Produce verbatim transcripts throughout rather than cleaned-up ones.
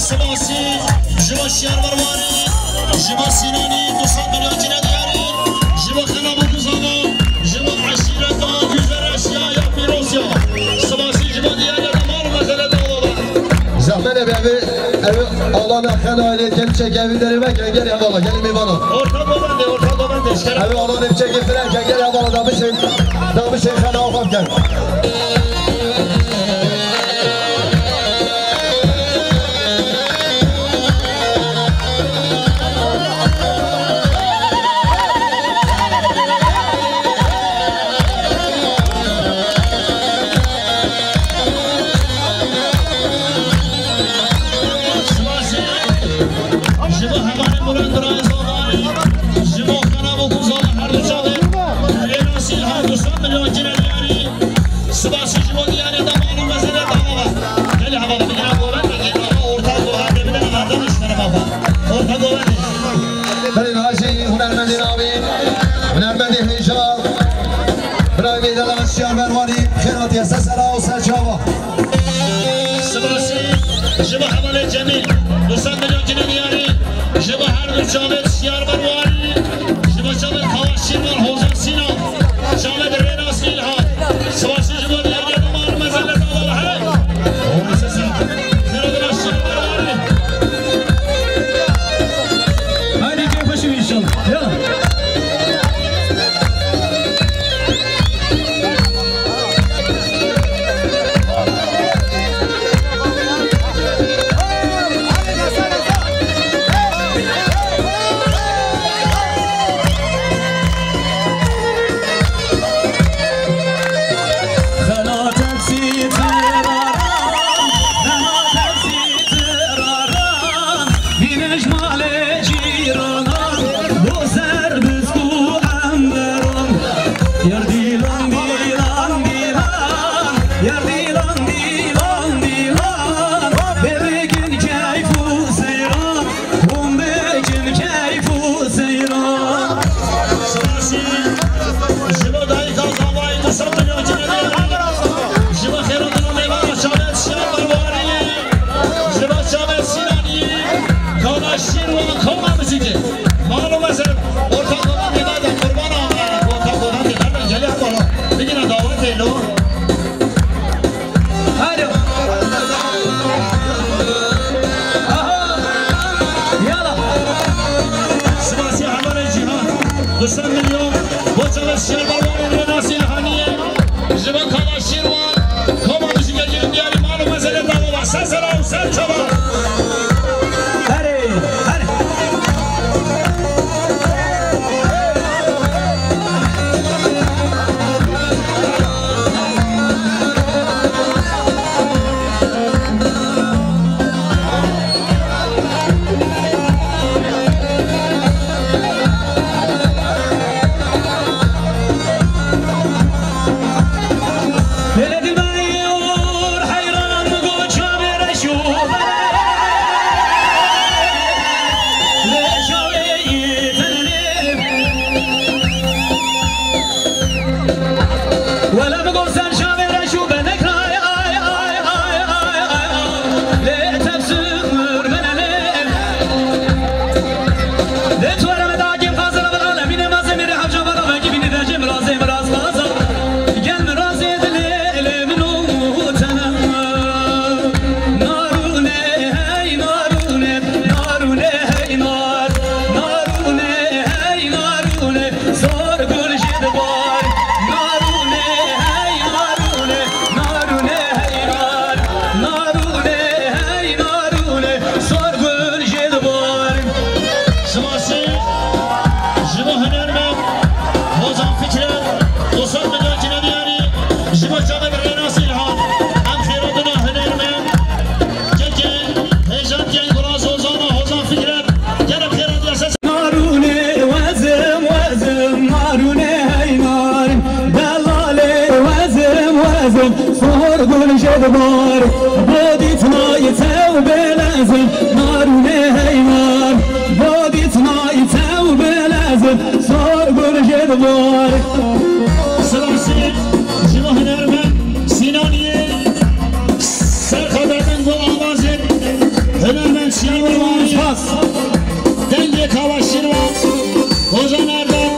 Sibasî ji bo Şiyar Berwarî, ji bo Sînanî, du sed milyon tîne diyarî, ji bo Xelab û Kuzana, ji bo eşîreta Güzel Eşya ya Pîrozya. Sibasî ji bo diyarî de mal û mezele dawla be. Zehmet be, ev, ev alana xena ile kem çek evi derê veke, gel ev ala, gel mêvana. Orta govende, orta govende, eşkere. Ev alana çek evi derê veke, gel ev ala, da bişin, da bişin xena xwe bikin. Ji bo hevalê Murat Birayê Zavarî, ji bo Xerab û Kuzan her du çavê, Rênasî ha du sed milyon kine diyarî. Sibasî ji bo diyarê de mal û mezele dava ve. Gelê hevala bigire govendekê, dava orta govendê bide, hevaldan ji xereba xwe. Orta govendê. Belê, niha jî hunermendê navîn, hunermendê hêja, birayê Mêdela Şiyar Berwarî, xêr hatiye ser sera û ser çava. Sibasî ji bo hevalê Cemîl, du sed milyon kine diyarî, ji bo her du çavê Şiyar Berwarî, ji bo çavê Kawa Şîrvan Hozan Sînan, çavê Rênas Îlhan. Sibasî ji bo diyarê de mal mezele dava hey. Xêr hatina Şiyar Berwarî. Haydi keyf hoş inşallah. Ya. Bîne ji malê cîranan, bo ser bizg û emberan. Yar dîlan, dîlan, dîlan, yar dîlan, dîlan, dîlan, bê bikin keyf û seyran, hûn bikin keyf û seyran. Sibasî ji bo dayika zavayê du sed milyon kine diyarî, ji bo xêra dina mêvana çavê Şiyar Berwarî. Ji bo çavê Sînanî, Kala Şîrvan, Koma muzîkê. Mal û mezin, orta govendê de, de qurbana, orta govendê de, gelê hevala. Bigire dawetê lo. Hadi. Aha. Yala. Sibasî hevalê Cîhan. Du sed milyon. Bo çavê Şiyar Berwarî, Rênasî Îlhaniyê. Ji bo Kala Şîrvan, Koma muzîkekî diyarî mal û mezele dava ve. Ser sera û ser çava. Herê, herê. Gul ji dibar, bo dîtina î tew bê lezin, narûnê heynar. Bo dîtina î tew bê lezin, sor gul ji dibar. Sibasî ji bo hunermend Sînaniyê, serxwederdin bo awazên hunermend Şiyar Berwarî. Spas. Dengê Kawa Şîrvan, Hozan Erdem,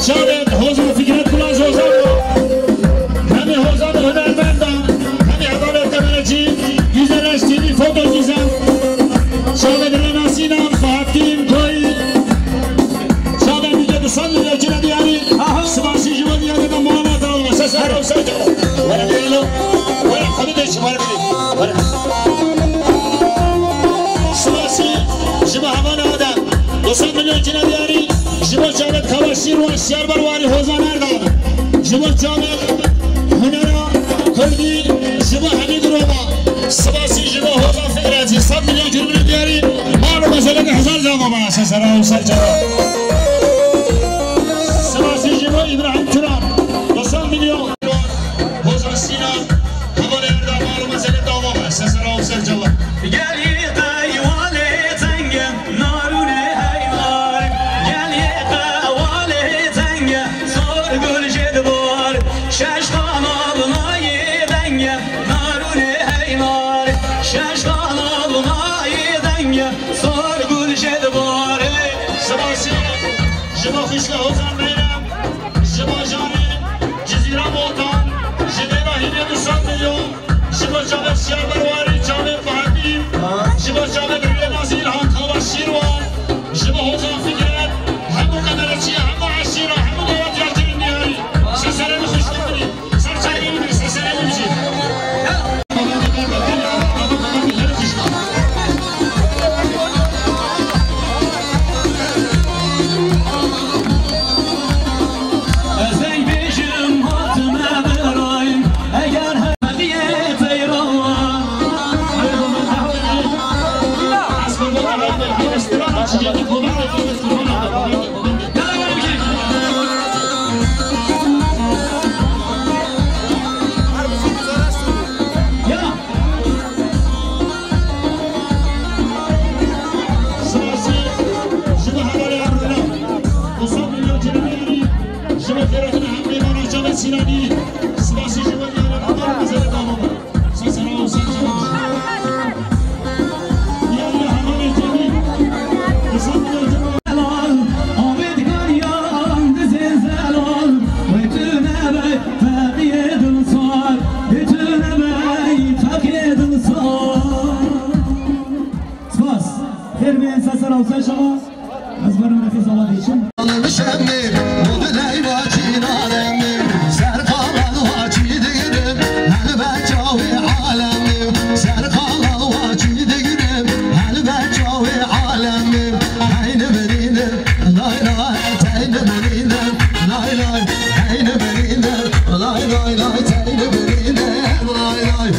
çavên Hozan Fikret Gulaj Hozan, hemî Hozan hunermendan, hemî Edalet Demirci, Güzel Eş T V, Foto Gizem, çavên Rena Sinan, Bahattin Koy, çavên bîje du sed milyon cine diyarî, sibasî ji bo diyarî de muhana da, sesler olsaydı. Were gelo, were xwedî de çi, were bî, were. Sibasî ji bo hevalê Adem, du sed milyon cine diyarî, ji bo çavên Kawa Şîrvan, Şiyar Berwarî, Hozan Erdal, ji bo çavên hunera kurdî, ji bo hemî girova. Sibasî ji bo Hozan Fikretî, sed milyon cine diyarî, mal û mezeleke hezar cava bana, sesera û ser cava. Sibasî ji bo Îbrahîm Turan, du sed milyon. Hozan Sînan, hevalê Erdal, mal û mezelê dava me, sesera û ser cava. Gelî qeywanê tenge, narûnê heynar. Gelî qeywanê tenge, sor gul ji dibar. Şeş qanad nayê denge, narûnê heynar. Şeş qanad nayê denge, sor gul ji dibar. Sibasî ji bo xwişka Hozan Meyrem, ji bo Janê, Cizîra Botan, ji Dêra Hînê du sed milyon, ji bo çavên Şiyar Berwarî, çavên Bahatî, ji bo çavên Rüya Nazî, Îlhan Kawa Şîrvan, ji bo Hozan Fikret, hemû qedereçiyê, hemû eşîra, hemû dawetiyar kirin diyarî. Seserê min xwişkê min î. Ser çavê min, seserê min bijî. Sibasî ji bo hevalê Ebrolan. Du sed milyon cine diyarî ji bo xêrhatina hemû mêvanan çavên Sînanî. Sibasî ji bo diyarî, mal û mezelê dava me. Sesera û ser cava. Diyarî hevalê Cemîl. Du sed milyon cine. Zelal, avê dikariyan dizê zelal, wê tu nebe feqiyê dilsar, wê tu nebe feqiyê dilsar. Spas. Xêr bên, sesera û ser cava. Ez werim rexê zava dêçim. Almışemdir, bu diley vaçî nalemdir. Ser kalan vaçî digirim, helbet çavê alemdir. Ser kalan vaçî digirim, helbet çavê alemdir. Heyni birînim, lay lay, teyni birînim, lay lay, heyni birînim, lay lay lay, teyni birînim, lay lay.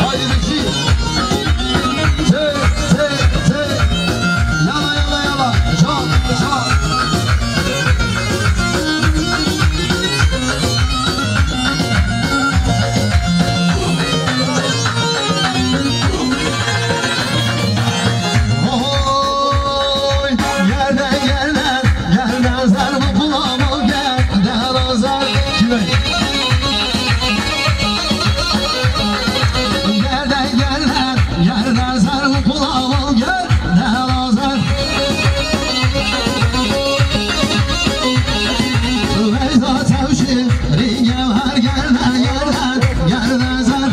Haydi Bekir. Te, te, te. Yala, yala, yala. Can, can. Oy, yerden, yerden, yerden zar bu kulağıma gel, gel azar. Kime? Yerden, yerden, yerden zar bu kulağıma gel, gel azar. Veyza tevşi, ringe var, yerden, yerden, yerden zar.